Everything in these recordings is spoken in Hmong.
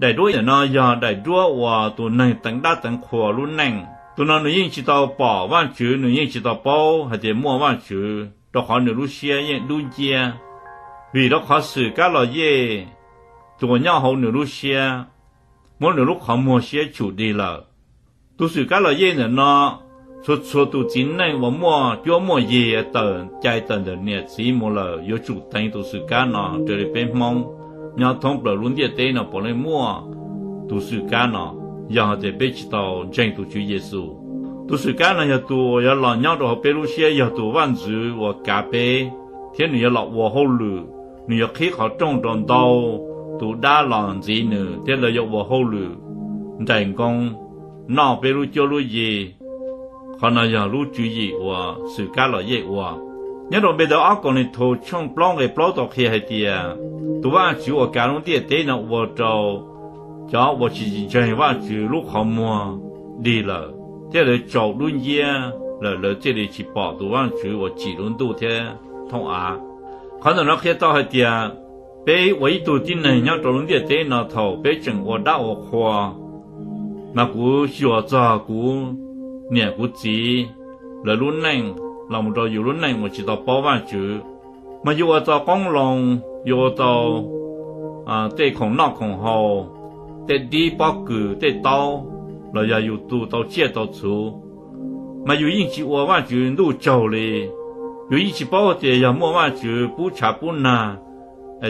Daim duab ntawm no yog daim duab uas tus neeg teev dab teev qhua lub neej. Tus no nws yeej tsis tau pom Vajtswv, nws yeej tsis tau paub hais tias muaj Vajtswv, rau qhov nws lub siab yeej dub nciab, vim rau qhov xwm kab los yej tus uas nyob hauv nws lub siab muab nws lub qhov muag siab tshum dig lawm. Tus xwm kab los yej ntawm no, txhua txhua tus txiv neej uas muaj cuab muaj yig tawm cai tawm ntawm niam txiv mus lawm yuav tsum teev tus xwm kab no. Raws li peb Hmoob nyob thoob plaws lub ntiaj teb no puav leej muaj tus xwm kab no, yog hais tias peb tsis tau ntseeg tus Tswv Yexus. Tus xwm kab no yog tus uas yuav los nyob rau hauv peb lub siab, yog tus vaj ntxwv uas kav peb, thiab nws yuav los ua hauj lwm, nws yuav qhib qhov rooj rau ntau tus dab los ntxiv nws thiab lawv yuav ua hauj lwm nraim nkoos noj peb lub cuab lub yig. Qhov no yog lub tswv yim uas xwm kab los yej ua. Nyob rau npe ntawv ob Kauleethaus tshooj plaub nqe plaub tau qhia hais tias, tus Vajtswv uas kav lub ntiaj teb no ua rau cov uas tsis ntseeg Vajtswv lub qhov muag dig lawm thiab lawv tsaus dub nciab lawm, lawv thiaj li tsis pom tus Vajtswv uas tsim lub ntuj thiab thooj av. Qhov ntawm no qhia tau hais tias peb ua ib tug tib neeg nyob rau lub ntiaj teb no, thaum peb tseem ua dab ua qhua, mas kuv xyuas txog kuv niam kuv txiv lawv lub neej los mus rau yus lub neej uas tsis tau paub Vajtswv, mas yus ua tau qoob loo, yus ua tau tej khoom noj khoom haus, tej dib pob kws tej taub, los yog yus tu tau tsiaj tau txhu, mas yus yeej tsis ua Vajtswv ntuj tsaug li. Yus yeej tsis paub tias yog muaj Vajtswv pub tshav pub nag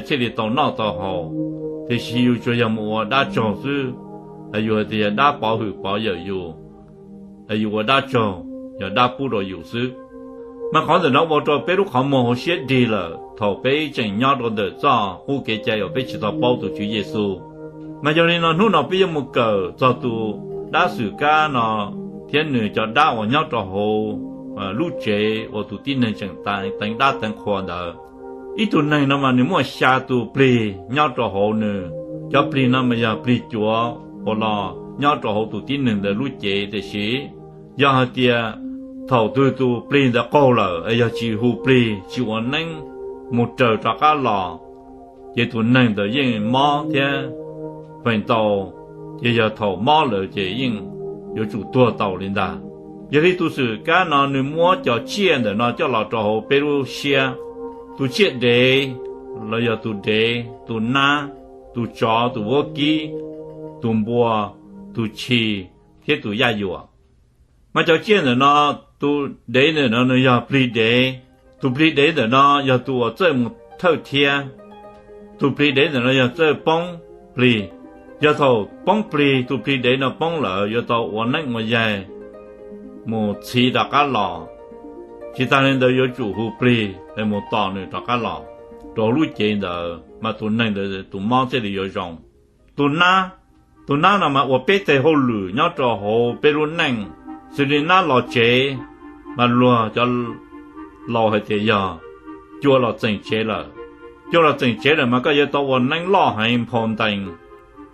thiaj li tau noj tau haus, tiam sis yus tsuas yog mus ua dab tsaug xwb. Yus hais tias yog dab pov hwm pov yawm yus, yus ua dab tsaug, yog dab pub rau yus xwb. Mas qhov ntawm no ua rau peb lub qhov muag hauv siab dig lawm thaum peb tseem nyob rau ntawm txoj qub kev cai uas peb tsis tau paub tus Tswv Yexus. Mas yog li no hnub no peb yuav mus kawm txog tus dab xwm kab no thiab nws cov dab uas nyob rau hauv lub tsev uas tus tib neeg tseem teev dab teev qhua ntawd. Ib tug neeg no mas nws muaj xya tus plig nyob rau hauv nws. Cov plig no mas yog plig cuav uas los nyob rau hauv tus tib neeg ntawd lub cev, tiam sis yog hais tias thaum twg tus plig ntawd qaug lawm es yog tsis hu plig tsis ua neeb mus raws rov qab los, ces tus neeg ntawd yeej mob thiab feem ntau, ces yog thaum mob lawm ces yeej yuav tsum tuag tau li ntag. Yog li tus xwm kab no nws muab cov tsiaj ntawm no coj los rau hauv peb lub siab. Tus tsiaj dev los yog tus dev, tus nab, tus tsov, tus vuab kib, tus npua, tus tshis thiab tus yaj yuam. Mas cov tsiaj ntawm no, tus dev ntawm no nws yog plig dev. Tus plig dev ntawm no yog tus uas txawj mus thawj thiab. Tus plig dev ntawm no yog txawj poob plig. Yog thaum poob plig, tus plig dev no poob lawm yuav tau ua neeb ua yaig mus txhiv rov qab los. Tsis tas li ntawd yuav tsum hu plig es mus tos nws rov qab los rau hauv lub cev ntawd, mas tus neeg ntawd tus mob thiaj li yuav zoo. Tus nab, tus nab no mas ua peb teg hauj lwm nyob rau hauv peb lub neej, xws li nab los tsev, mas luag cov laus hais tias yog cua los txeem tsev lawm. Cua los txeem tsev lawm mas koj yuav tau ua neeb loj heev nphau ntees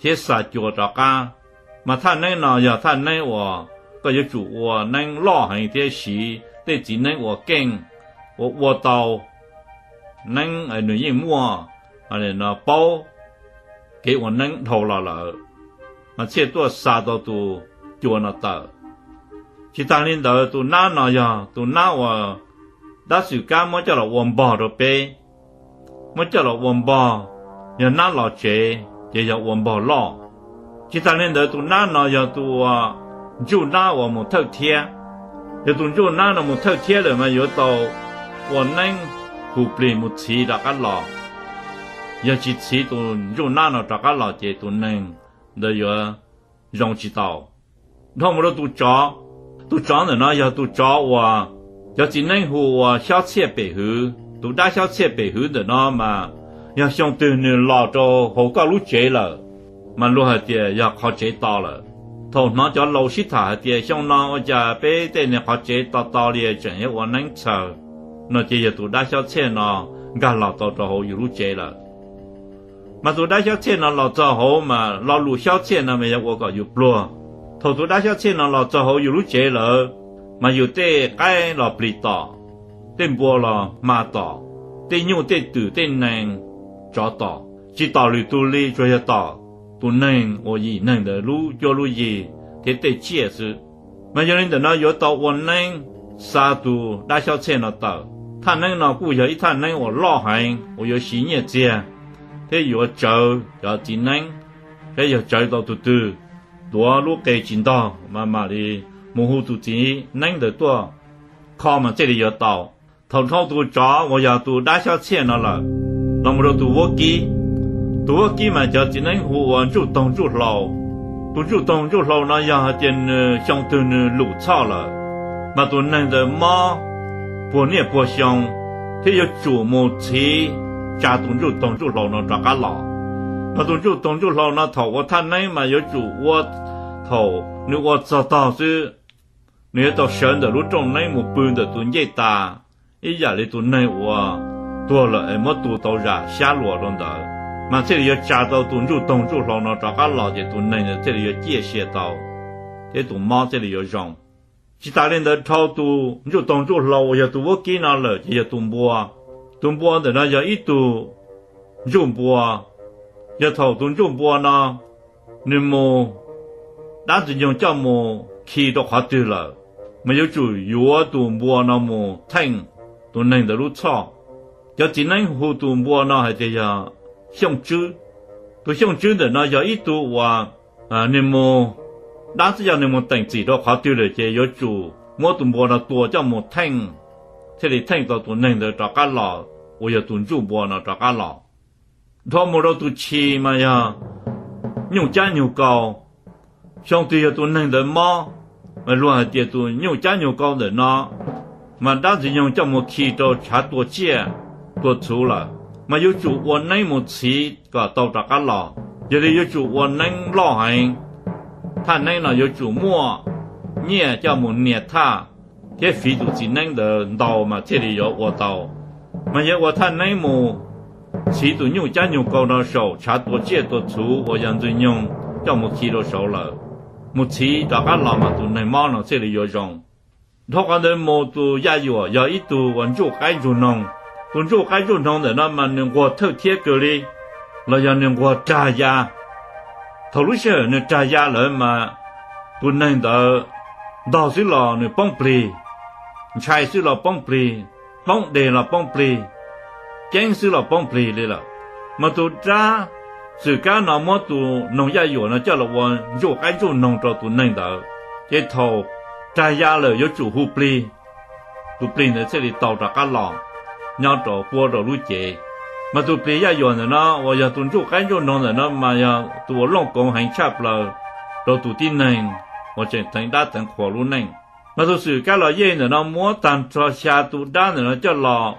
thiab xa cua rov qab. Mas thaj neeb no yog thaj neeb uas koj yuav tsum ua neeb loj heev thiab siv tej txiv neeb uas keej, uas ua tau neeb nws yeej muaj paub kev ua neeb dhau los lawm, mas thiaj tuaj xa tau tus cua no tawm. Tsis tas li ntawd, tus nab no yog tus nab uas dab xwm kab muab coj los ua npog rau peb, muab coj los ua npog. Yog nab los tsev ces yog ua npog loj. Tsis tas li ntawd, tus nab no yog tus uas ntsuj nab uas mus thawj thiab. Yog tus ntsuj nab no mus thawj thiab lawm mas yuav tau ua neeb hu plig mus txhiv rov qab los. Yog tsis txhiv tus ntsuj nab no rov qab los ces tus neeg ntawd yuav zoo tsis tau. Dhau mus rau tus tsov, tus tsov ntawm no yog tus tsov uas cov txiv neeb hu ua xyob txhiaj pem hwv. Tus dab xyob txhiaj pem hwv ntawm no mas yog xyoo twg nws los rau hauv koj lub tsev lawm, mas luag hais tias yog qhov tsev to lawm. Thaum hnov cov laus sib tham hais tias xyoo no ua cas peb tej niag qhov tsev to to li tseem yuav ua neeb txhaws, no ces yog tus dab xyob txhiaj no nkag los tau rau hauv yus lub tsev lawm. Mas tus dab xyob txhiaj no los txog hauv mas lo lus xyob txhiaj no mas yog ua kom yus pluag. Thaum tus dab xyob txhiaj no los txog hauv yus lub tsev lawm, mas yus tej qaib los plig tom, tej npua los hma tom, tej nyuj tej twm tej nees tsov tom, tsis tom lwm tus li, tsuas yog tom tus neeg uas yim neeg ntawd lub cuab lub yig thiab tej tsiaj xwb. Mas yog li ntawm no yuav tau ua neeb xa tus dab xyob txhiaj no tawm. Thaj neeb no kuj yog ib thaj neeb uas loj heev uas yuav siv nyiaj txiag thiab yuav tsawv cov txiv neeb, thiab yog tsawv tau tus twg tuav lub qe tsis ntog mas mam li mus hu tus txiv neeb ntawd tuaj kho mas thiaj li yuav tau. Thaum dhau tus tsov uas yog tus dab xyob txhiaj no lawm, los mus rau tus vuab kib. Tus vuab kib mas cov txiv neeb hu ua ntsuj toog ntsuj hlau. Tus ntsuj toog ntsuj hlau no yog hais tias nws xyoo twg nws lus txhoj lawm, mas tus neeg ntawd mob puag niaj puag xyoo, thiab yuav tsum mus txhiv tsa tus ntsuj toog ntsuj hlau no rov qab los. Mas tus ntsuj toog ntsuj hlau no thaum ua thaj neeb mas yuav tsum ua, thaum nws ua txog tog xwb, nws yuav tau sawv ntawm lub rooj neeb mus pw ntawm tus ncej tas, ib yam li tus neeg uas tuag lawm es muab tu tau zam xyab luas rau ntawd, mas thiaj li yuav tsa tau tus ntsuj toog ntsuj hlau no rov qab los ces tus neeg ntawd thiaj li yuav ciaj sia tau, thiab tus mob thiaj li yuav zoo. Tsis tas li ntawd, dhau tus ntsuj toog ntsuj hlau uas yog tus vuab kib no lawm ces yog tus npua. Tus npua ntawm no yog ib tug ntsuj npua. Yog thaum tus ntsuj npua no nws mus, dab ntxwg nyoog coj mus khi rau qhov twg lawm, mas yuav tsum yuav tus npua no mus theej tus neeg ntawd lub txhoj. Cov txiv neeb hu tus npua no hais tias yog Xyooj Tswb. Tus Xyooj Tswb ntawm no yog ib tug uas nws mus, dab txwg nyoog nws mus teem txim rau qhov twg lawm ces yuav tsum muab tus npua no tua coj mus theej, thiaj li theej tau tus neeg ntawd rov qab los, uas yog tus ntsuj npua no rov qab los. Dhau mus rau tus Tshis mas yog Nyuj Cab Nyug Kau. Xyoo twg yog tus neeg ntawd mob, mas luag hais tias tus Nyuj Cab Nyug Kau ntawm no mas dab ntxwg nyoog coj mus khi rau tshav tua tsiaj tua txhuv lawm, mas yuav tsum ua neeb mus txhiv kom tau rov qab los. Yog li yuav tsum ua neeb loj heev. Thaj neeb no yuav tsum muaj nyiaj coj mus nias thaj thiab fiv tus txiv neeb ntawd ntau mas thiaj li yuav ua tau. Mas yog ua thaj neeb mus txhiv tus Nyuj Cab Nyug Kau no saum tshav tua tsiaj tua txhuv uas yog ntxwg nyoog coj mus khi rau saud lawm, mus txhiv rov qab los mas tus neeg mob no thiaj li yuav zoo. Dhau qhov ntawd mus tus Yaj Yuam yog ib tug uas ntsuj qaib ntsuj noog. Tus ntsuj qaib ntsuj noog ntawm no mas nws nquag thawj thiab kawg li, los yog nws nquag rag ya. Thaum lub sij hawm nws rag ya lawm mas tus neeg ntawd ntog xwb los nws poob plig, ntshai xwb los poob plig, poob deg los poob plig, ceeb xwb los poob plig li lawm. Mas tus dab Xwm Kab no muab tus noog Yaj Yuam no coj los ua ntsuj qaib ntsuj noog rau tus neeg ntawd, ces thaum rag ya lawm yuav tsum hu plig, tus plig ntawd thiaj li tau rov qab los nyob rau puab rau lub cev. Mas tus plig Yaj Yuam ntawm no uas yog tus ntsuj qaib ntsuj noog ntawm no mas yog tus uas looj koov heev tshaj plaws rau tus tib neeg uas tseem teev dab teev qhua lub neej. Mas tus Xwm Kab Los Yej ntawm no muab tag nrho xya tus dab ntawm no coj los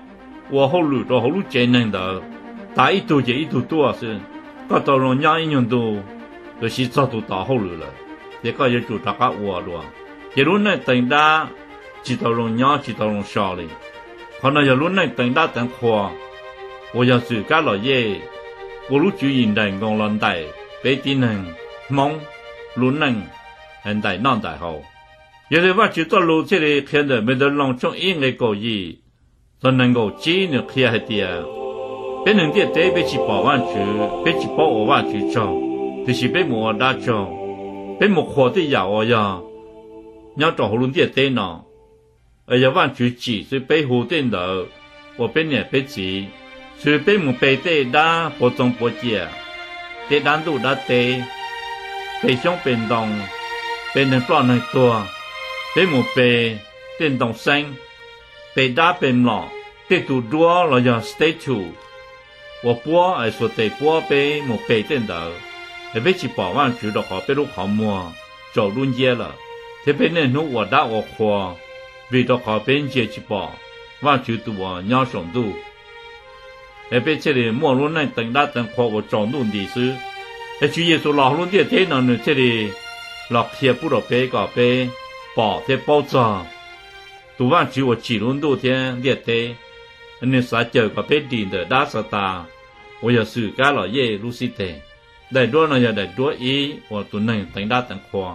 ua hauj lwm rau hauv lub tsev neeg ntawd, tas ib tug ces ib tug tuaj xwb. Koj tau zoo nyob ib nyuag ntu, tab sis txog tus tod hauj lwm lawm, ces koj yuav tsum rov qab ua dua. Ces lub neej teev dab tsis tau zoo nyob tsis tau zoo so li. Qhov no yog lub neej teev dab teev qhua uas yog Xwm Kab Los Yej ua lub tswv yim nraim nkoos los ntaim peb tib neeg Hmoob lub neej ntaim noj ntaim haus. Yog li Vajtswv txoj lus thiaj li qhia ntawm Npetawloos tshooj ib nqe kaum yim txog nees nkaum tsib, nws qhia hais tias, peb neeg ntiaj teb peb tsis pom Vajtswv, peb tsis paub ua Vajtswv tsaug, tiam sis peb mus ua dab tsaug. Peb mus qhuas tej yam uas yog nyob rau hauv lub ntiaj teb no, yog Vajtswv tsim xwb peb hu tej ntawd ua peb niam peb txiv, xwb peb mus pe tej dab puav txoov puav ciam, tej dab ntuj dab teb, pe xyoob pe ntoo, pe neeg ploj neeg tuag, peb mus pe tej ntoo xeeb, pe dab pe mlom, tej tus duab los yog statue uas puab es xuas tes puab peb mus pe tej ntawd, es peb tsis pom Vajtswv rau qhov peb lub qhov muag tsaus dub nciab lawm, thiab peb niaj hnub ua dab ua qhua, vim rau qhov peb ntsia tsis pom Vajtswv tus uas nyob saum ntuj, es peb thiaj li muaj lub neej teev dab teev qhua uas tsaus ntuj nti xwb. Es Tswv Yexus los hauv lub ntiaj teb no nws thiaj li los qhia pub rau peb kom peb pom thiab paub txog tus Vajtswv uas tsim lub ntuj thiab ntiaj teb. Nws xav caws kom peb dim ntawm dab Xatas uas yog Xwm Kab Los Yej lub xib teg. Daim duab no yog daim duab ib uas tus neeg teev dab teev qhua.